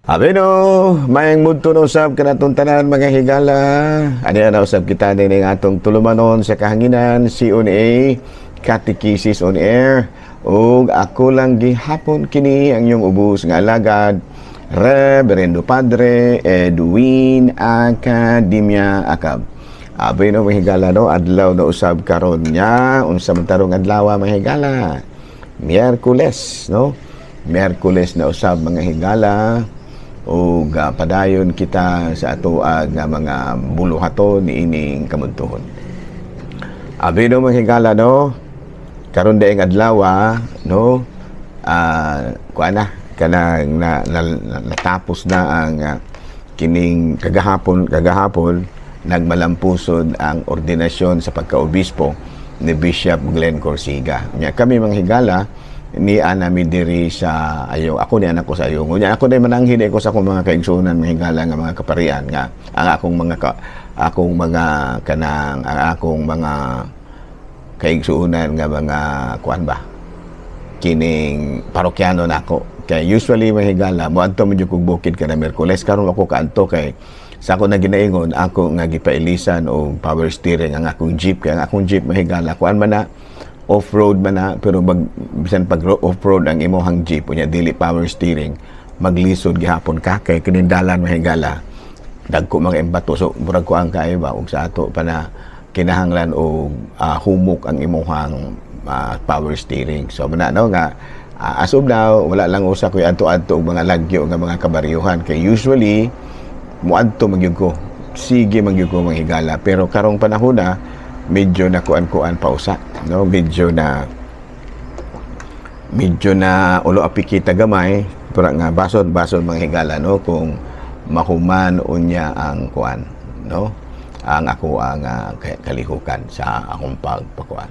Abeno, mayang mudto na usab kanatong tanan, mga higala. Ani na usab kita din atong tulumanon sa kahanginan, CONA, Catechesis on Air. Ug ako lang gihapon kini ang iyong ubos nga alagad, Reverendo Padre Edwin Academia Acab. Abeno, mga higala, no, adlaw na usab karon nya, unsa man tarong adlaw, mga higala? Miyerkules, no? Miyerkules na usab, mga higala, ug padayon kita sa ato nga mga buluhaton niining kamuntuhon. Abi no, mga higala, no, karon daing adlaw, no, kuan na kanang na natapos na ang kining kagahapon nagmalampusod ang ordinasyon sa pagkaobispo ni Bishop Glenn Corsiga. Nya kami, mga higala, ni ana mi diri sa ayo ako ni anak ko sa ayo nya ako day mananghid ko sa akong mga kaigsuonan, mga higala, nga mga kaparian nga ang akong mga ka, akong mga kanang ang akong mga kaigsuonan nga mga kuan ba kining parokyano nako, kay usually, mga higala, moadto man jud kog bukid kada Miyerkules. Karon ako kaadto kay sa ako na ginaingon ako nga gipailisan og power steering ang akong jeep, kay ang akong jeep, mga higala, kuan man na, off-road man na, pero bisan pag off-road ang imuhang jeep unya dili power steering, maglisod gihapon ka kay kinindalan, mahigala, dagko mga imbato. So murag kuan kaayo ba, ug sa ato pa na kinahanglan og humok ang imuhang power steering. So muna, no, nga as of now wala lang usa koy adto-adto og mga lagyo nga mga kabaryuhan, kay usually muadto man gyud ko, sige man gyud ko, mga higala, pero karong panahon na medyo na kuan-kuan pa usa, no, medyo na ulo api kita gamay, pero nga bason bason, mga higala, no, kung mahuman unya ang kuan, no, ang ako ang kalihukan sa akong pagpakuan.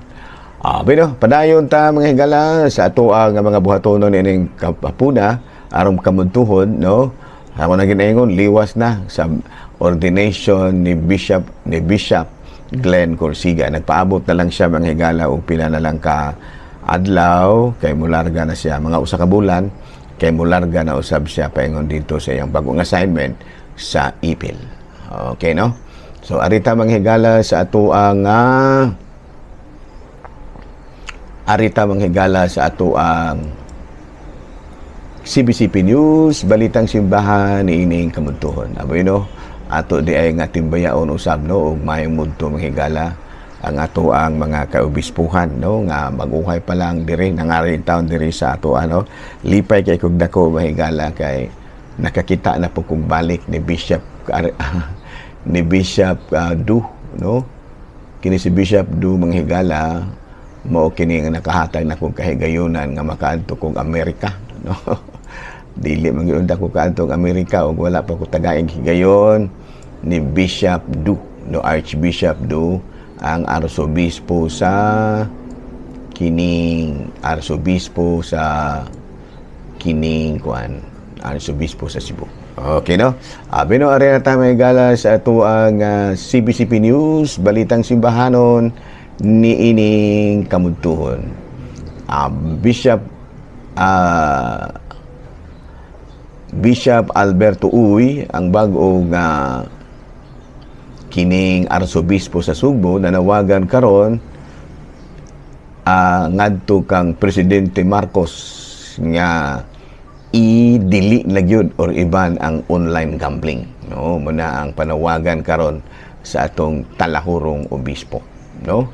Bueno, padayon ta, mga higala, sa ato ang mga buhatonon ining kapuna aron kamuntuhon, no. Ako na ginaingon, liwas na sa ordination ni Bishop Glenn Corsiga. Nagpaabot na lang siya, mga higala, og pila na lang ka adlaw kay mularga na siya, mga 1 ka bulan kay mularga na usab siya paingon dito sa iyang bagong assignment sa Ipil. Okay, no? So arita, mga higala, sa ato ang arita, mga higala, sa ato ang CBCP News, Balitang Simbahan niining kamuntuhon. Aboy no, ato di ay nga timbayaon usab, no, ug maayong mudto, mga higala, ang ato ang mga kaobispuhan, no, nga maguhay pa lang diri nangari taon diri sa ato ano. Lipay kay kog dako, mga higala, kay nakakita na po kog balik ni Bishop Du, no. Kini si Bishop Du, mga higala, mao kini nga nakahatag na kog kahigayunan nga makaadto kog Amerika, no. Dili man gyud ko kaadto og Amerika ug wala pa ko tagaing higayon ni Bishop Du, no. Archbishop Du ang arsobispo sa kining arsobispo sa kining kuan, arsobispo sa Cebu. Okay, no? Abi no, ari na tayo, mga higala, sa ato ang CBCP News, Balitang Simbahanon niining kamuntuhon. Bishop Alberto Uy, ang bag-o nga kining arsobispo sa Sugbo, nanawagan karon ngadto kang Presidente Marcos nga i-dili na gyud or i-ban ang online gambling, no. Muna ang panawagan karon sa atong talahurong obispo, no,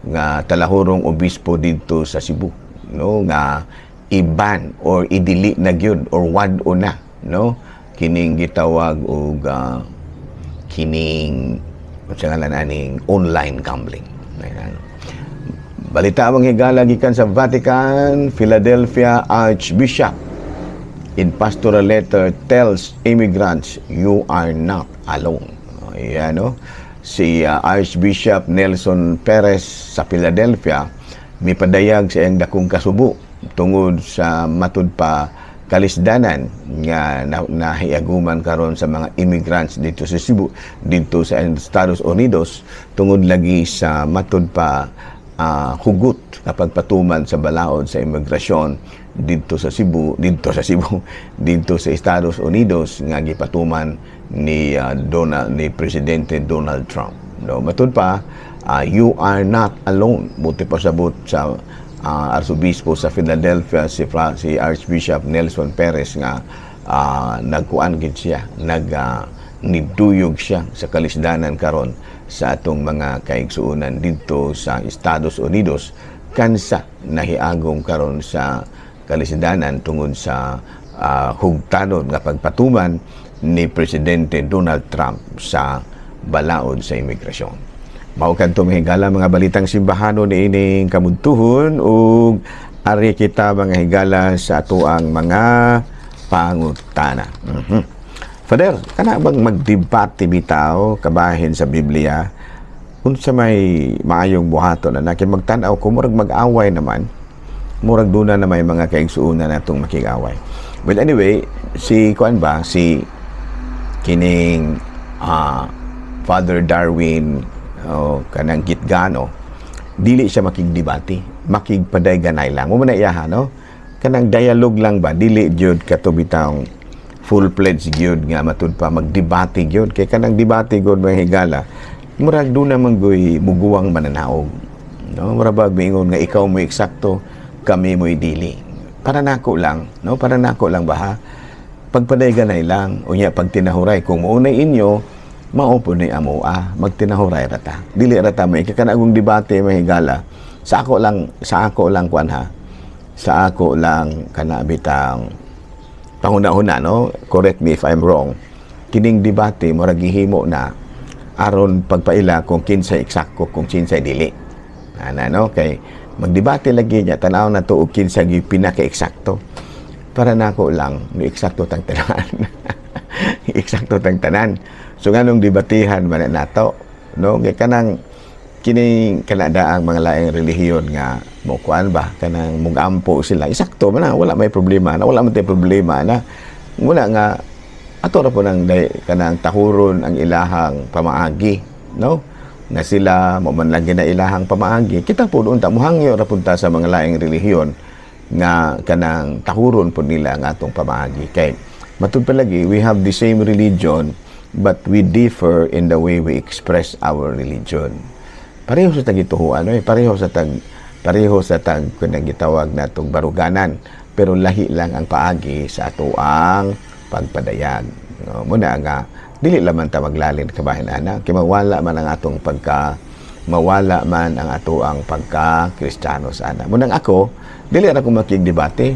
nga talahurong obispo didto sa Cebu, no, nga i-ban or i-dili na gyud or wad-o na, no, kining gitawag og kining unsa ngalan aning online gambling. Ayan. Balita, mga higala, gikan sa Vatican, Philadelphia Archbishop in pastoral letter tells immigrants, "You are not alone." Ayan, no? Si Archbishop Nelson Perez sa Philadelphia mipadayag sa iyang dakong kasubo tungod sa matud pa kalisdanan nga nahiaguman karon sa mga immigrants dito sa Cebu, dito sa Estados Unidos, tungod lagi sa matud pa hugot kapag patuman sa balaod sa imigrasyon. Didto sa Cebu, didto sa Estados Unidos nga gipatuman ni Donald ni Presidente Donald Trump, no? Matud pa, "You are not alone," buti pasabot sa Arsobispo sa Philadelphia, si Archbishop Nelson Perez, nga nagkuan gid siya, nag niduyog siya sa kalisdanan karon sa atong mga kaigsuonan didto sa Estados Unidos kansa nahiagom karon sa kalisdanan tungod sa hugtanon nga pagpatuman ni Presidente Donald Trump sa balaod sa imigrasyon. Mao kadto, mga higala, mga balitang simbahano niining kamudtuhon, ug ari kita, mga higala, sa atoang mga pangutana. Father, kana bang magdebate bitaw kabahin sa Biblia, unsa may maayong buhaton na kay magtan-aw ko murag mag-away naman, murag duna na may mga kaigsuonan natong makig-away? Well, anyway, si kuan ba, si kining Father Darwin o kanang Gitgano, dili siya makigdebate, makigpadayganay lang mo na iya, no? Kanang dialogue lang ba, dili jud kato bitawng full-fledged gyud nga matud pa magdebate gyud, kay kanang debate gyud, mga higala, murag duna man goy muguwang mananaog, no? Murag bag miingon nga ikaw mo eksakto, kami mo'y dili. Para nako lang, no? Para nako lang ba ha, pagpadayganay lang. Unya pag tinahuray, kung maunay inyo, mao po ni amo, magtinahuray ra ta, dili ra ta may kanagong debate, mga higala. Sa ako lang kuan ha, sa ako lang kana bitang panghuna-huna, no? Correct me if I'm wrong, kining debate murag gihimo na aron pagpaila kung kinsay eksakto, kung kinsay dili ana, no? Kay magdebate lagi niya, tan-aw na to og kinsa gyud pinaka-eksakto. Para nako lang, ni eksakto tang tanan, eksakto tang tanan. So nganong debatihan man na nato, no? Kay kanang kini kanada ang mga laing relihiyon nga mo kuan ba, kanang mugampo sila, eksakto man na, wala may problema na, wala man tay problema na muna nga ato ra po nang kanang tahuron ang ilahang pamaagi, no? Na sila mo man lang na ilahang pamaagi, kita po unta muhangyo ra punta sa mga laing relihiyon nga kanang tahuron po nila ang atong pamaagi, kay matud palagi we have the same religion but we differ in the way we express our religion. Pareho sa tagituhuan, eh, pareho sa tag kanang gitawag natong baruganan, pero lahi lang ang paagi sa atoang pagpadayag, no? Muna nga dili laman ta maglalin kabahin ana, kay mawala man ang atoang pagka Kristiyano sa ana. Munang ako, dili ra ko makigdebate.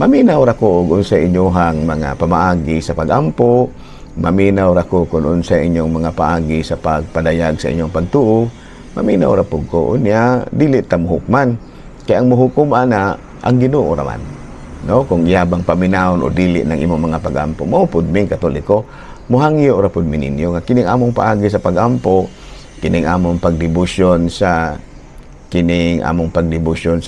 Maminaw ra ko og unsa inyohang mga pamaagi sa pagampo, maminaw ra ko kung unsa inyong mga paagi sa pagpadayag sa inyong pagtuo, maminaw ra pud ko. Unya dili ta muhukman, kay ang muhukom ana ang Ginoo ra man, no? Kung iyabang paminawon o dili ng imong mga pagampo. Mao pud ming Katoliko, muhangyo ra pud mi ninyo nga kining among paagi sa pagampo, kining among pagdebosyon sa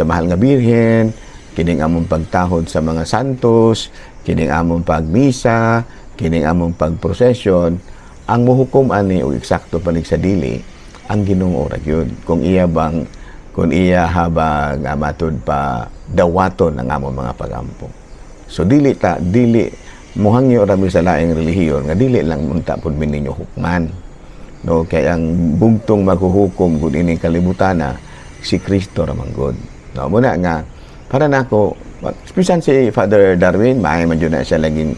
Mahal nga Birhen, kining among pagtahod sa mga santos, kining among pagmisa, kining among pagprosesyon, ang muhukom ani og eksakto panig sa dili ang Ginoo ra gyud, kung iya habang matud pa dawaton ang among mga pagampo. So dili muhangyo ra mi sa laing relihiyon nga dili lang unta pud mi ninyo hukman, no? Kay ang bugtong maghuhukom gud ining kalibutana si Kristo ra man gud, no? Muna nga para nako, bisan si Father Darwin, maay man jud na siya laging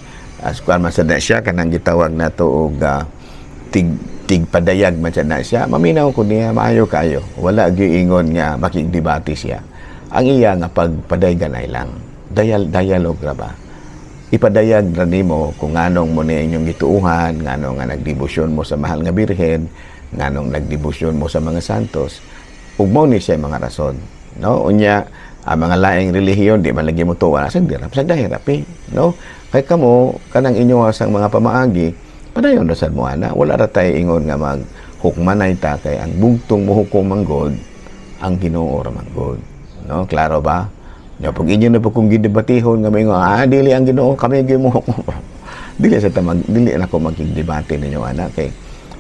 kuan man sad na siya, kanang gitawag nato og tig tigpadayag man sad na siya. Maminaw ko niya, maayo kaayo, wala gyud ingon nga makigdebate siya. Ang iya nga pagpadayganay lang, dialogue ra ba, ipadayag ra nimo kung nganong mo ni inyong gituuhan, nganong nga nagdebosyon mo sa Mahal nga Birhen, nganong nagdebosyon mo sa mga santos, ug mao ni siya mga rason, no? Unya ang mga laing relihiyon di man lagi mo tuwa sa dira sa dahirapi, no? Kay kamo kanang inyo sang mga pamaagi, padayon ra sad mo ana. Wala ra tay ingon nga mag hukmanay ta, kay ang bugtong mohukom man god ang Ginoo ra man god, no? Klaro ba? Nya pag inyo na po kung gidebatihon nga maingon, "Ah, dili ang Ginoo, kami gyud mo," dili sa tamag, dili na ko magkigdebate ninyo ana, kay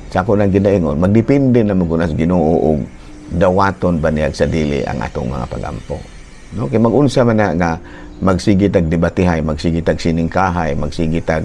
sa ako nang ginaingon, magdepende na mo sa Ginoo og dawaton ba niya sa dili ang atong mga pagampo. No, kay mag-unsa man na nga magsige tag debatihay, magsige tag siningkahay, magsige tag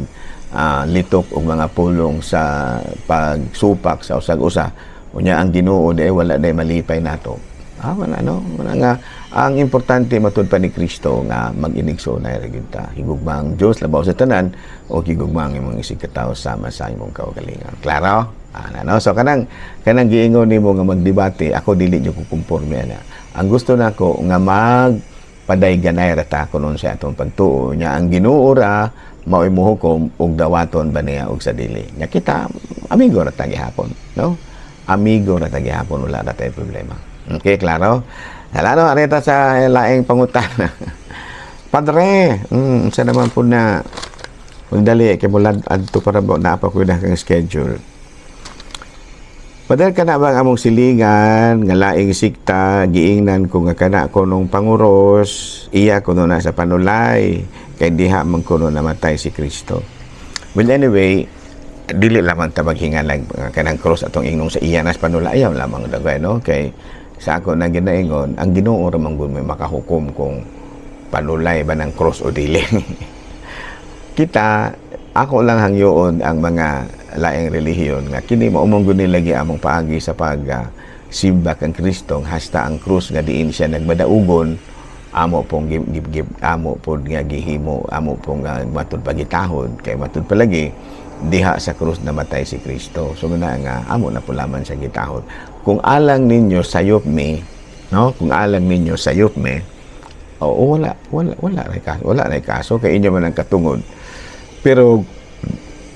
litok og mga pulong sa pagsupak sa usag usa, unya ang Ginoo di wala day malipay nato. Ah, wala, no? Wala nga ang importante matud pa ni Kristo nga mag-inigsoonay ra gyud ta. Higugma ang Dios labaw sa tanan o higugma ang imong isigkatawo sama sa imong kaugalingon. Klaro? Ah, no? So kanang giingon nimo nga magdebate, ako dili jud ko kumporme ana. Ang gusto nako nga mag padayganay ra ta kunon sa atong pagtuo nya ang Ginoo ra mao'y mohukom og dawaton ba niya og sa dili. Nya kita amigo ra ta gihapon, no? Amigo ra ta gihapon, wala ra tay problema. Okay, klaro? Hala no, areta sa laing pangutana. Padre, sa naman po na magdali kay mulad adto para ba naa pa ko na kang schedule. Padre, kana bang among silingan nga laing sikta, giingnan ko nga kana ko nung panguros, iya kuno na sa panulay kay diha man kuno namatay si Kristo? Well, anyway, dili lamang ta maghingalag kanang cross atong ingnong sa iya nas panulay, ayaw lamang dagway, no? Kay sa ako na ginaingon, ang Ginoo ra man gud may makahukom kung panulay ba ng cross o dili. Kita ako lang hangyoon ang mga laing relihiyon nga kini mao man gud nila among paagi sa pag simba kang Kristo, hasta ang krus nga diin siya nagmadaugon amo pong gib, gib, gib, amo pod nga gihimo, amo pong matud pagitahod, kay matud palagi diha sa krus namatay si Kristo. So muna nga amo na po laman sa gitahod. Kung alang ninyo sayop mi, no, kung alang ninyo sayop mi, oo, wala wala wala ray kaso, wala ray kaso kay inyo man ang katungod. Pero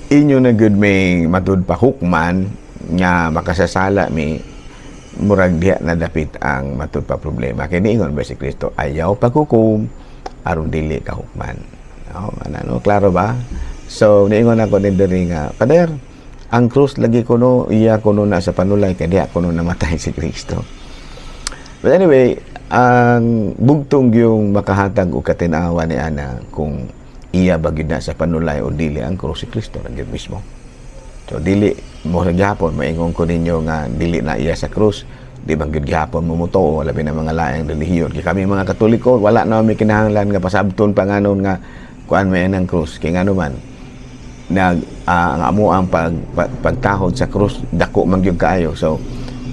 inyo na gud may matud pa hukman nga makasasala mi, murag diha na dapit ang matud pa problema, kay niingon ba si Kristo, "Ayaw paghukom aron dili ka hukman," no? Ano, no? Klaro ba? So niingon ako ni diri nga, "Pader, ang krus lagi kuno iya kuno na sa panulay kay diha kuno namatay si Kristo." But anyway, ang bugtong yung makahatag og katinawa ni ana kung iya ba gyud na sa panulay o dili ang krus, si Kristo ra gyud mismo. So dili mo sa gihapon maingon ko ninyo nga dili na iya sa krus, di ba gyud gihapon mo mutuo, labi na mga laing relihiyon. Kay kami mga Katoliko, wala na mi kinahanglan nga pasabton pa nganon nga kuan may ang krus, kay ngano man nag ang amo ang pagtahod sa krus dako man gyud kaayo. So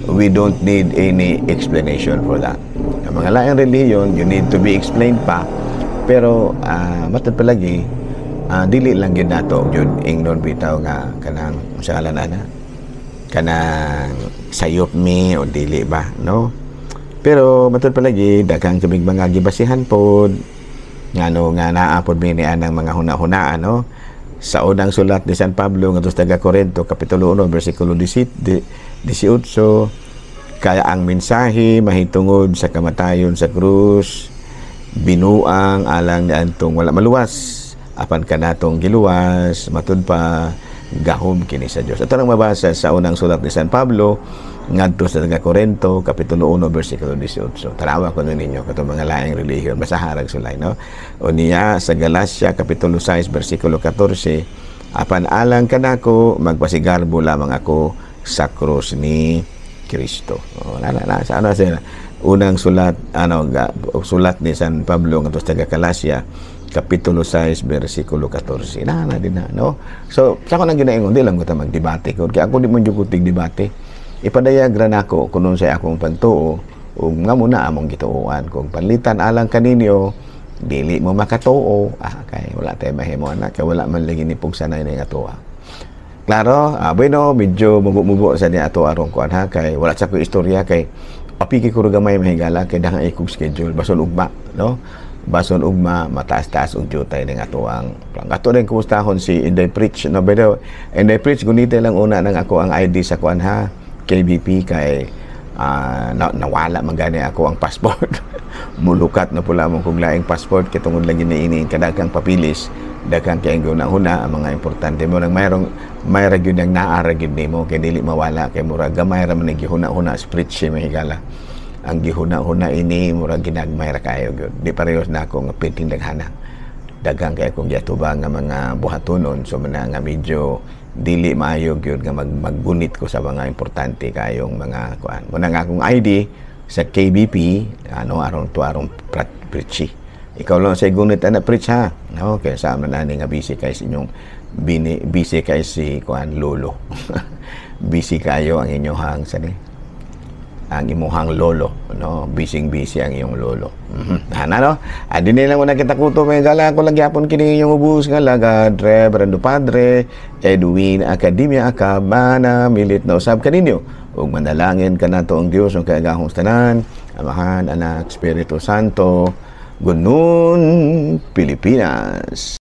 we don't need any explanation for that. Ang mga laing relihiyon, you need to be explained pa. Pero matod palagi, dili lang gyud nato gyud ingnon bitaw nga kanang sa ngalan ana kanang sayop mi o dili ba, no? Pero matod palagi, daghang kaming mga gibasihan pod ngano nga naa pod mi ni anang mga huna-hunaan, no? Sa unang sulat ni San Pablo ngadto sa taga Corinto, kapitulo 1 bersikulo 18, "Kaya ang mensahe mahitungod sa kamatayon sa krus binuang alang niadtong wala maluwas, apan kanatong giluwas, matud pa gahom kini sa Dios." Ato nang mabasa sa unang sulat ni San Pablo ngadto sa taga Corinto, kapitulo 1 bersikulo 18. Tanawa ko ninyo katong mga laing relihiyon, basaha rag sulay, no? O niya sa Galacia kapitulo 6 bersikulo 14, "Apan alang kanako, magpasigarbo lamang ako sa krus ni Kristo." O, na, na, na, sa ano sila unang sulat, ano ga, sulat ni San Pablo ngadto sa taga Galacia kapitulo 6 bersikulo 14, na na din na, no? So sa ako nang ginaingon, di lang ko ta magdebate ko, kay ako di mo jud ko debate. Ipadayag ra nako kun unsay akong pagtuo ug nga muna among gituoan. Kung panlitan alang kaninyo dili mo makatuo, kay wala tay mahimo ana, kay wala man lagi ni pugsanay ni nga tuwa. Klaro? Ah, bueno, medyo mubo-mubo sa niya ato arong kuan ha, kay wala sa ko istorya, kay apiki ko gamay, mahigala, kay dahang ikog schedule bason ugma, no? Bason ugma mataas-taas og jutay ning ato ang plan. Ato rin kumustahon si Inday Preach, no? By the way, Inday Preach, gunite lang una nang ako ang ID sa kuan ha, KBP, kay nawala man gani ako ang passport. Mulukat na pula mo kung laing passport kay tungod lagi ni ini kadaghang papilis, daghang kay huna ang mga importante mo nang mayroong may ra gyud ang naa ra gyud nimo kay dili mawala, kay murag gamay ra man gihuna-huna sa preach, mahigala. Ang gihuna-huna ini murag ginagmay ra kayo gyud, di parehas na ako nga piting daghana, daghang kay akong giatubang nga mga buhatonon. So man nga medyo dili maayo gyud nga maggunit ko sa mga importante kayong mga kuan mo. Nga akong ID Sa KBP, ano, aron to aron preach. Ikaw lang sa gunit ana preach ha. No, kaya sa aman ani nga busy kay sa inyong bini, busy kay si kuan lolo. Busy kayo ang inyong sani ang imuhang lolo, no? Busy busy ang iyong lolo. Ana, no, adi nila mo na kita kuto, may gala ko lang gyapon kini inyong ubos nga lagad, Reverendo Padre Edwin Academia Acabana, milit na usab kaninyo ug manalangin kanato ang Dios ang kaagahong tanan, Amahan, Anak, Espiritu Santo. Gunun, Pilipinas.